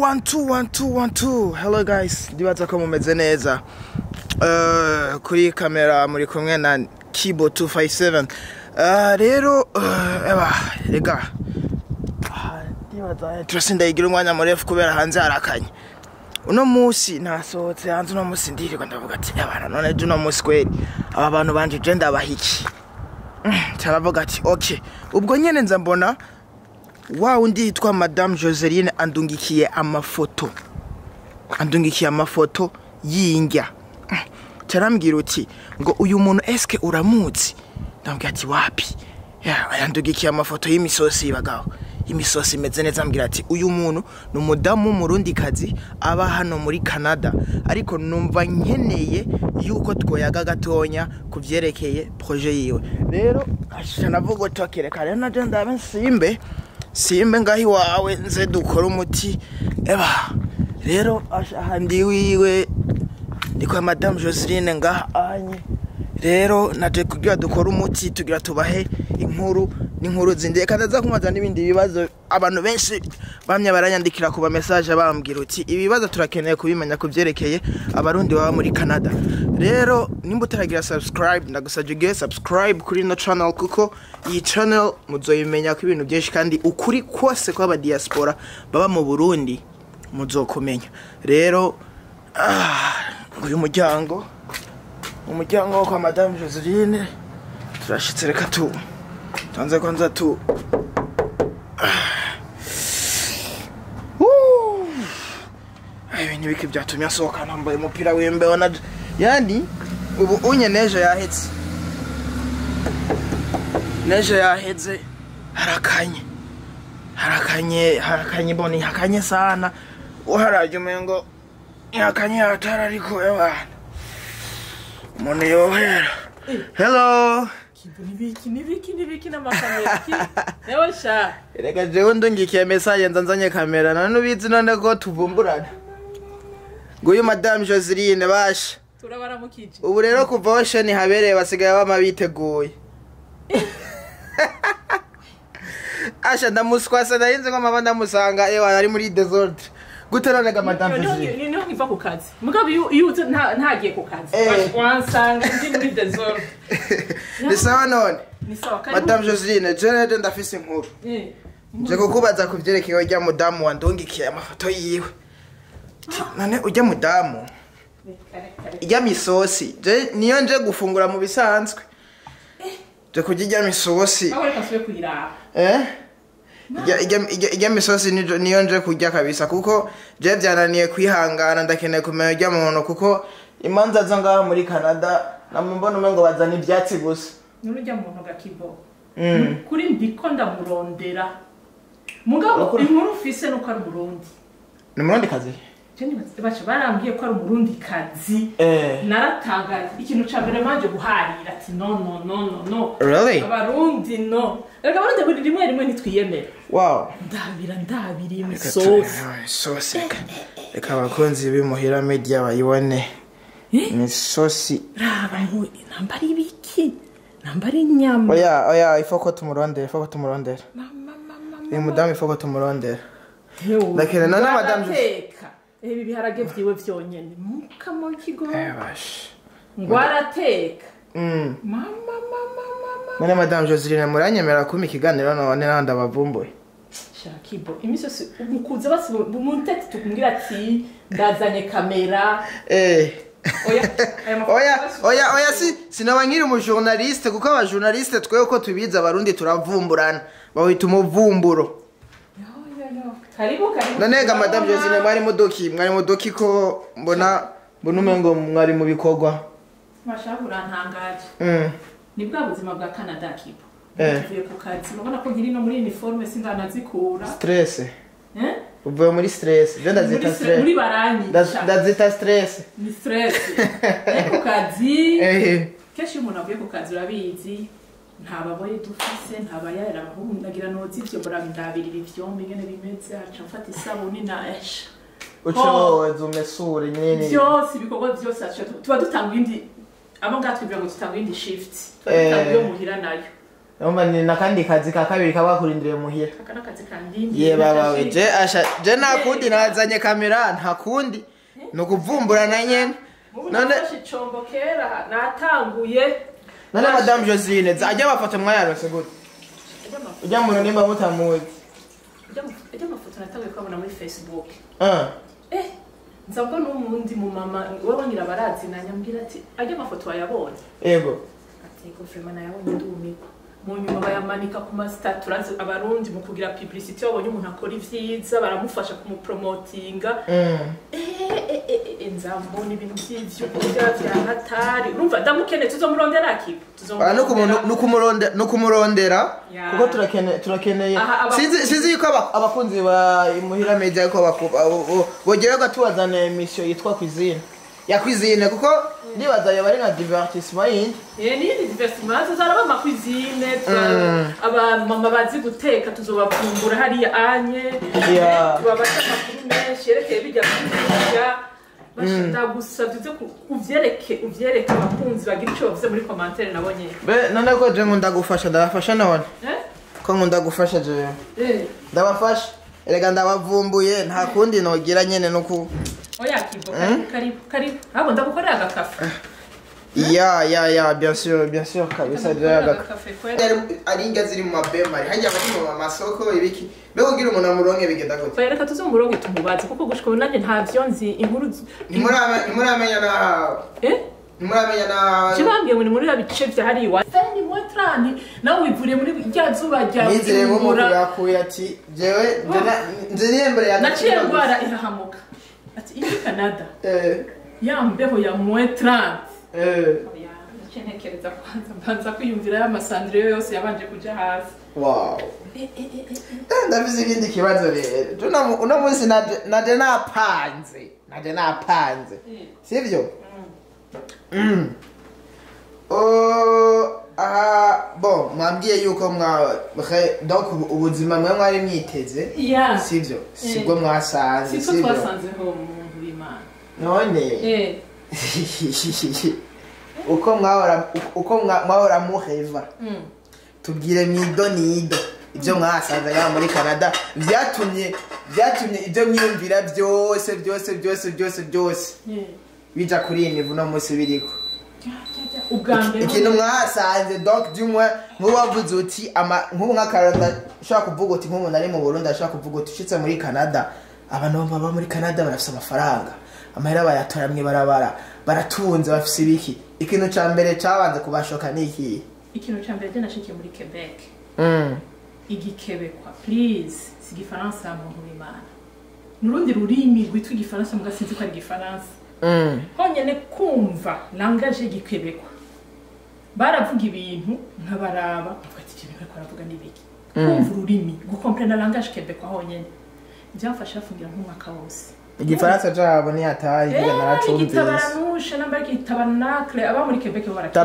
1 2 1 2 1 2. Hello guys, ndibaza ko mumeze neza. Kuri kamera muri kumwe na Kibo 257. Rero eba rega ndibaza turasindayigira umwanya murefu kubera hanze harakanye. Uno musi nasohotse hanze, uno musi ndirirwa ndavuga ati abana none ejo uno musi kweli aba bantu banje je ndabahiki. Caravuga ati okay, ubwo nyene nza mbona wa undi yitwa Madame Joseline andungikiye amafoto, andungikiye amafoto y'indya. Carambwira uti ngo uyu muntu eske uramuzi? Ndamubwira ati wapi. Yandugikiye amafoto y'imisosi bagabo, imisosi imeze neza. Ambwira ati uyu muntu ni umudamu w'umurundikazi aba hano muri Canada, ariko numva nkeneye yuko twoyaga gatonya ku vyerekeye projet yiwe. Rero asha navuga uti okay, reka rero naje ndabe nsimbe simbe ngaho iwawe nze dukore umuti. Eba rero asha ndi wiwe ndi kwa Madame Joseline ngaha anye. Rero naje kugira dukore umuti tugira tubahe inkuru n'inkuru zindi, kandi aza kumaza n'ibindi bibazo. Abantu benshi bamye baranyandikira ku ba message bambwira uti ibibazo turakeneye kubimenya kuvyerekeye abarundi baba muri Canada. Rero nimba utaragira subscribe, ndagusabye ugire subscribe kuri ino channel, kuko iyi channel muzoyimenya ko ibintu byinshi kandi ukuri kose kw'aba diaspora baba mu Burundi muzokumenya. Rero uyu muryango, umuryango wo kwa Madame Joseline turashitse, reka tu tanze kwanza tu ibintu biki byatumye asohoka nambaye umupira w'imbeho na yani ubu unye nejo yahetse, nejo yaheze harakanye harakanye harakanye boni hakanye sana uharaje umengo yakanye atara ariko ebana umuntu yohera. Hello. Nibiki nibiki nibiki n'amakamera ki? Ewe sha. Reka jewe ndungikiye message nzanzanye kamera none ubizi none ko tuvumburana. Nguyu Madame Joseline basha. Turabaramukije. Ubu rero kuva aho sheni habereye basigaye bama biteguye. Asha ndamuswasa narinze ngo mama ndamusanga ewa ari muri desordre. Gute none ga Madame Joseline? Niho nkiva ku kazi. Mugabo iyo ntagiye ku kazi. Wansanga ndi muri desordre. Ni sawa none? Ni sawa karibu. Madame Joseline, je ndafise inkuru. Nje kukubaza kuvyerekeye urya mudamu wandungikiye amafoto yiwe. None urya mudamu irya misosi, je niyo nje gufungura mu bisanzwe. Je kurya irya misosi. Aho reka nsubire kuyiraba. Irya misosi niyo nje kurya kabisa, kuko je vyananiye kwihangana, ndakeneye kumenya urya muntu, kuko imanza zo ngaha muri Canada namumbona umengo bazana ivyatsi gusa. Nurujya muntu gakibo. Kuri ndiko ndamurondera. Mugabo inkuru ufise nuko ari Burundi. Ni Murundi kazi? Je nibaza barambwiye ko ari Umurundi kazi. Naratangaye ikintu ca mbere manje guharira ati no no no no no. Really? Abarundi no. Reka abarundi buri rimwe rimwe nitwiyemera. Wow. Ndabira ndabira imisosi. Sosi. Reka abakunzi b'imuhira media bayibone. Imisosi. Raba nambari ibiki? Nambari inyama. Oya oya ifoko tumurondera, ifoko tumurondera. Mama mama. Uyu mudamu ifoko tumurondera. Ndakene none Madame Joseline. Ibi biharage vyiwe vyonyene mukamo kigo. Bash. Ngo arateka. Mama mama mama. None Madame Joseline muranyemera kuma ikiganiro none nanda bavumbuye. Shakibo imisosi umukuza basi muntete tukumbwira ati ndazanye kamera. Oya oya oya oya si sinaba nkiri umu journaliste, kuko aba journaliste twe uko tubiza abarundi turavumburana bawita umuvumburo. Karibu karibu. None ga Madame Joseline mwari muduki ko mbona umengo mwari mu bikorwa. Mashabura ntangaje. Ni bwa buzima bwa Canada kipo. Tuvuye ku kazi urabona ko nkiri no muri uniforme sindanazikura. Stress. Uvuye muri stress. Je ndazita stress. Muri baranyi. Ndazita stress. Ni stress. Ku kazi. Kenshi umuntu avuye ku kazi urabizi. Nta baboye dufise, nta bayera abahungu ndagira nozi ivyo burandabirira ivyombi ingene bimeze, aca mfata isabuni na esha. Uco umesure nyene. Byose ibikorwa byose aca tuba dutanga indi abo ngatwibira ngo dutanga indi shift. Tuba dutanga iyo muhira nayo. Urumva ni nakandi kazi ka kabiri kaba kurindiriye muhira. Aka nakazi kandindi. Ye baba we, je asha je nta kundi nazanye kamera, nta kundi ni ukuvumburana nyene. None None nafashe icombo kera natanguye. None Madame Josine, ajya bafata mwayarose gute? Ujya muntu nimba mutamuzi. Ajya amafoto natanguye kuyabona muri Facebook. Ah. Nza mbona umundi mu mama wewe barazi nanyambwira ati ajya amafoto wayabonye? Yego. Ati ego, vraiment nayabonye, ndumirwa. Mu nyuma bayamanika ku ma statuts. Urazi Abarundi mu kugira publicité, babonye umuntu akora ivyiza baramufasha kumupromotinga. Nza mbona ibintu vy'ivyo kurya vya hatari. Urumva ndamukene, tuzomurondera akipo. Ah, no kumurondera Ya. kuko turakeneye. Aha, Sinzi yuko abakunzi ba Imuhira Media ko bogera tubazana émission yitwa cuisine ya cuisine, kuko ndibaza yoba ari nka divertissement yindi. Ni divertissement, tuzaraba ama cuisine, abamama bazi guteka tuzobavumbura hariya anye. Tubabaza amakuru menshi yerekeye bijya kurya. Ndagusavye uze uvyereke abakunzi bagira ico bavuze muri commentaire nabo nyene. Be none ko je nkunda gufasha, ndabafasha none. Eh? Ko nkunda gufasha jewe. Ndabafasha erega, ndabavumbuye, nta kundi nogira nyene nuku. Oya Kibo, karibu, karibu, karibu. Ahubwo ndagukorera agakafe. Ya, bien sûr, bien sûr, kabisa je Ndagukorera aga agakafe kwera. Ari indya ziri mu mabemari hajya bari mu masoko ibiki, mbega kugira umuntu amuronke bigenda gute? Oya, reka tuze umuronke tumubaze, kuko gushika ubu nanjye ntavyo nzi inkuru Ntimuramenya na Eh? Ntimuramenya na Kibambwiye ngo ni muri ya bice vya hariya iwacu. Ni mwetrani nawe wivuriye muri rya zuba rya Nizere nk'umuntu Bujumbura. yakuye ati jewe nje niyembere ya Naciye ndwara irahamuka ati iri Canada ya mbeho ya moins 30. Oya, naciye ntekereza kwanza mbanza kwiyumvira ya masandriyo yose yabanje kuja hasi. Wow. Ndafise ikindi kibazo rero. Uno munsi naje napanze, naje napanze, sivyo? Oh, aha, bon, mwambwiye yuko mwa donc ubuzima mwe mwari mwiteze sivyo, sibwo mwasanze? Siko. Sivyo. Twasanzeho umuntu w'Imana. None uko mwahora uko mwahora muheva, tubwire mwido nido ibyo mwasanze ngaha muri Canada vyatumye ibyo mwiyumvira byose byose byose byose byose bija kuri iyi niveau uno munsi biriko. Ubwa mbere Ikintu mwahasanze, donc du moins nk'ubu wavuze uti ama nk'ubu nk'akaranda ushobora kuvuga uti nk'umuntu ari mu Burundi ashobora kuvuga uti ushitse muri Canada, abantu baba muri Canada barafise amafaranga, amahera bayatora mw'ibarabara, baratunze, bafise ibiki. Ikintu ca mbere cabanze kubashoka ni ikihe? Ikintu ca mbere, je nashikiye muri Quebec. Igikebekwa, please, si igifaransa, muntu w'Imana, ni urundi rurimi rwitwa igifaransa muga sinzi ko ari igifaransa. Honyene kumva langage y'igikebekwa, baravuga ibintu nkabaraba nkavuga ati ibyo bintu bariko baravuga ni ibiki? Kumva ururimi, gukomprena langage québécois honyene byamfashe hafungira nk'umwaka wose. Igifaransa cabo ntiyataye ikiga, naracumvise. Igitabaranushe namba igitabarnacle, aba muri Quebec bo barakizi.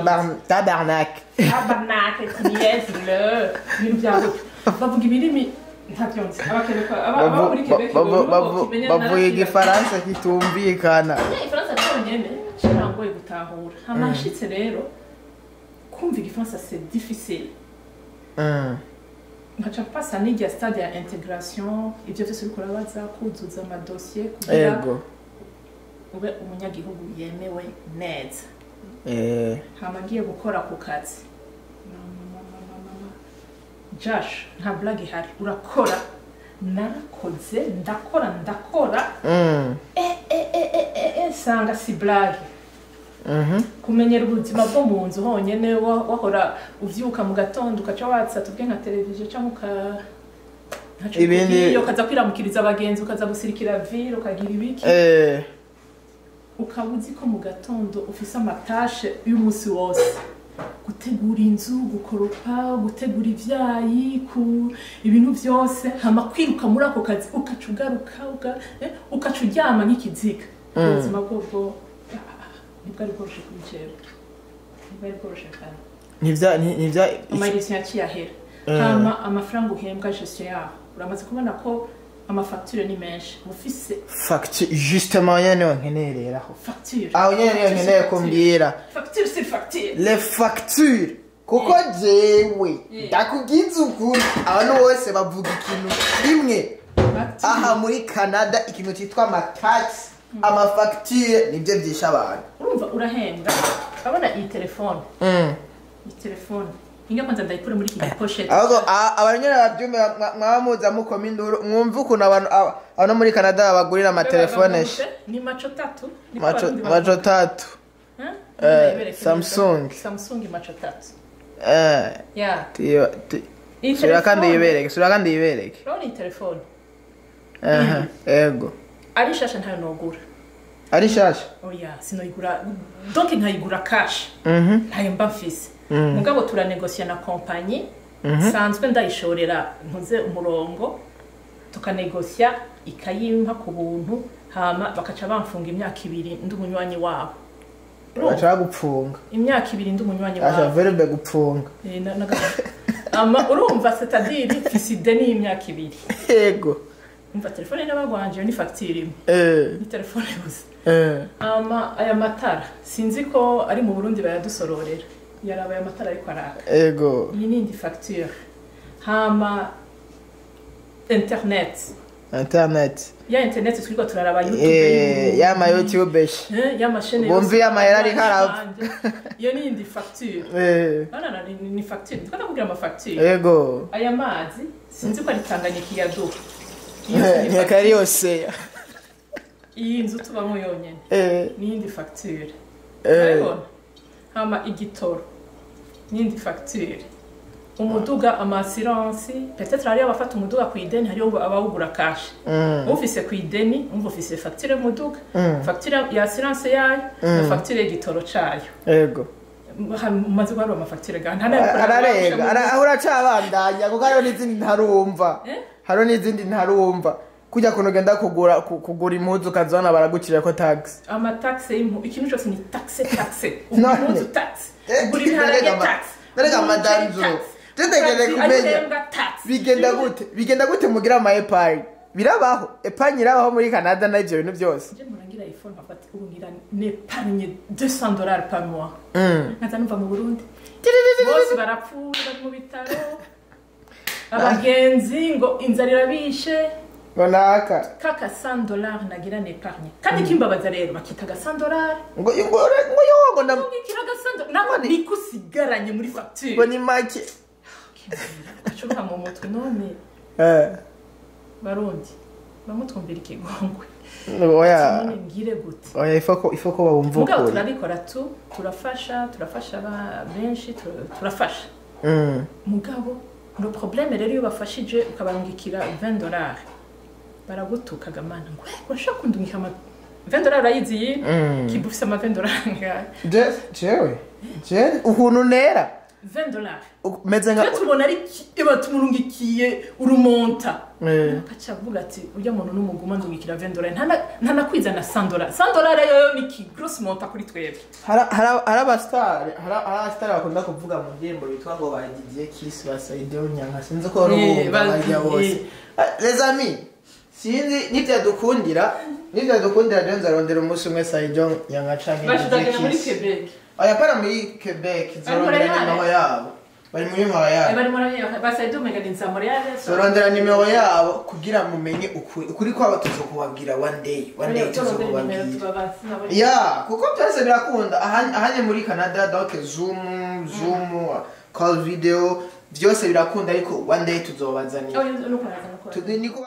Tabarnak. Tabarnacle, yes, le ibintu bya gutyo bavuga ibirimi ntabyo nzi. Abakebekwa aba muri Quebec bo kimenya. Bavuga Narakibaza. igifaransa kitumvikana. Igifaransa cyonyine kirangoye gutahura. Hama nshitse rero kumva igifaransa c'est difficile. Nkaca mpasa n'irya stade ya intégration, ibyo byose uriko urabaza, kuzuza amadosiye kugira ube umunyagihugu yemewe neza. Hama ngiye gukora ku kazi. Mama, mama, mama. Josh, nta blague ihari, urakora. Narakoze, ndakora, ndakora. Sanga si blague. Kumenyera ubuzima bwo mu nzu honyene, wahora uvyuka mu gatondo ukaca watsa tubwe nka televiziyo cyangwa uka ntaco bikubwiye, ukaza kwiramukiriza abagenzi, ukaza gusirikira ville, ukagira ibiki, ukaba uzi ko mu gatondo ufise ama tâches y'umunsi wose: gutegura inzu, gukoropa, gutegura ivyayi, ku ibintu vyose, hama kwiruka muri ako kazi, ukaca ugaruka ukaca uryama nk'ikiziga. Ubuzima bwo ntibwari bworoshe kuri jewe, ntibwari bworoshe kandi. Ntivya Amayirisiyo yaciye ahera. Hama amafaranga uhembwa, gestion yaho, uramaze kubona ko ama factures ni menshi ufise. Facture justement nyene niyo nkeneye rero aho. Facture. Aho nyene niyo nkeneye kumbwira. Facture, c'est facture. Les factures. Kuko jewe ndakubwiza ukuri, abantu bose bavuga ikintu kimwe. Aha muri Canada ikintu cyitwa amataxes, amafactures, nibyo byisha abantu. Urumva urahembwa, urabona iyi telefone, iyi telefone inga kwanza ndayikure muri iki gipochette. Ahubwo abantu nyine babyumve, mwaba muza mukoma induru, mwumve ukuntu abantu abantu muri Canada babagurira amatelefone. Ni macho tatu, niko macho abarundi macho bavuga. tatu. Huh? Ndayibereke neza. Samsung. Samsung macho tatu. Ya. Iyi Sura kandi yibereke, sura kandi yibereke. Urabona iyi telefone? Aha, ego. Ari shasha ntayo nogura. Ari shasha? Oya, sinoyigura, donc nkayigura cash ntayo mba mfise. Mugabo turanegosia na compagnie sanzwe ndayishorera, ntuze umurongo, tukanegosia ikayimpa ku buntu, hama bakaca bamfunga imyaka 2 ndi umunywanyi wabo. Baca gupfunga. Imyaka 2 ndi umunywanyi asha wabo. Verbe gupfunga. Ama urumva, c'est-à-dire mfise ideni y'imyaka 2. Umva, telefone n'abagwanje ni facture imwe. Ni telefone gusa. Ama aya matara sinzi ko ari mu Burundi bayadusororera, yaraba aya matara ariko araka. Iyi ni indi facture. Hama internet. Internet. Ya internet twirirwa turaraba YouTube y'ama YouTube. Y'amashene. Bumva iyo amahera ariko arava. Iyo ni indi facture. None ni facture, ndiko ndakubwira amafacture. Aya mazi sinzi ko ari Tanganyika iyaduha. Iyo ni Nteka ari yose. Iyi nzu tubamo yonyene ni iyindi facture. Urabibona? Hama igitoro n'indi facture, umuduga, ama-assurance. Peut-être hariyo abafata umuduga ku ideni, hariyo abawugura cash. Ufise ku ideni, umva, ufise facture y'umuduga, facture ya assurance yayo na facture y'igitoro cayo. Umaze guharura amafacture ga nta Ararenga, aho uracabandanya, kuko hariho n'izindi ntarumva. Eh? Hariho n'izindi ntarumva, kujya kuntu ugenda kugura kugura impuzu ukazibona baragucira ko tax. Amataxe ikintu cyose ni taxe, taxe. Ugura None. impuzu, taxe. Ugura ibiharage, taxe. Mbega Ugura umuceri, amadanzo. taxe. Tutegereje Taxe, kumenya. ayo uhembwa, taxe. Bigenda gute, bigenda gute mugira ama épargne? Birabaho, épargne irabaho muri Canada na ivyo bintu byose? Je murangira iphone nkafata ubu ngira n'épargne $200 par mois. Nkaza numva mu Burundi bose barapfuye, bari mu bitaro, abagenzi ngo inzara irabishe. Ngo naka. Kaka $100 nagira n'épargne, kandi kimbabaza rero bakitaga $100. Ngo yo ngo na Ngikiraga $100 nako niko usigaranye muri facture. Ngo ni make. Gacuruka mu mutwe none. Barundi bamutwumvira ikigongwe. Oya. None ngire gute? Oya, ifoko babumva Mugabo ukuri. turabikora tu, turafasha benshi, turafasha. Mugabo le problème rero, iyo bafashije ukabarungikira $20 baragutukaga mana, ngo urashaka kundungika ama $20? Urayizi iyi? Kiba ufise ama $20 ngahe? Jewe je ukuntu nera $20. Meze nka Twe tubona ari eba tumurungikiye urumonta. Akaca avuga ati ujya muntu n'umuguma ndungikira $20, ntanakwiza na $100. $100 yoyo ni ki grosse monta kuri twebwe. Hari abasitari, hari abasitari bakunda kuvuga mu ndirimbo bitwa ngo ba Didier Kiss, ba Saidio Nyanka, sinzi ko wari ubumva barya bose. Les amis, sinzi nivyadukundira rero nzarondera umunsi umwe Saidio Nyanka canke Didier Bashidagana muri Kiss. Quebec. Oya, para muri Quebec, nzarondera Montreal. nimero yabo, bari muri Montreal. Bari muri basaido umenga ni za Montreal. Nzarondera nimero yabo kugira mumenye ukuri, ukuri kwabo tuzokubabwira one day, one day tuzokubabwira. Ya, kuko byose birakunda ahanye muri Canada, donc Zoom call video byose birakunda, ariko one day tuzobazanira. Niko.